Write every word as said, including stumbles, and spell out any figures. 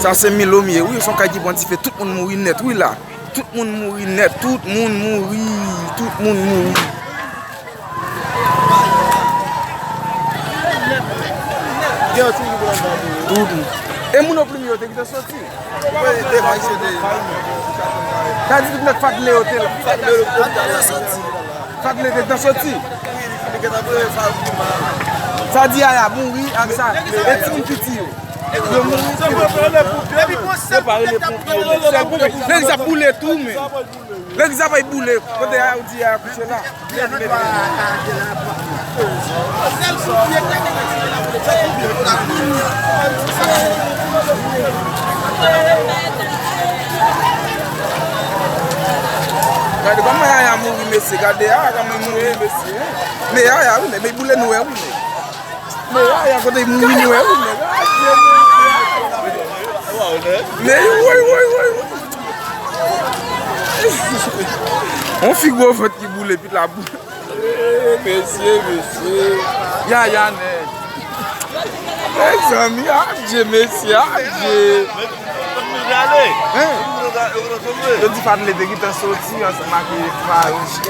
Sa se Milo m ye wi, se yon kay ki pran dife, tout moun mouri nèt wi la. Tout moun mouri nèt, tout moun mouri, tout moun mouri. Tout moun. E moun Oplim yo te gentan soti. Sa di tout nèg Fadle yo te la. Fadle te gentan soti. Sa di Yaya mouri ak sa. E timoun piti yo. Yo mouri. Yo pa rele ponpye yo. Legliz ap boule tou, men. Legliz ap boule. Kote Yaya ou di Yaya kouche la. Gade kòman Yaya mouri, mesye. Gade Yaya kòman mouri, mesye. Men Yaya, wi, men, men boule nou wè, wi, men. Men Yaya kote mouri, nou wè, wi, men. Gade, men. Men, woy, woy, woy, woy. On fi gwo vant ki boule, pit la boule. Eh, mesye, mesye. Yaya nèg. Mezanmi, adje, mesye, adje. Hein? Yo di Fadle te gentan soti ansanm ak Farouche.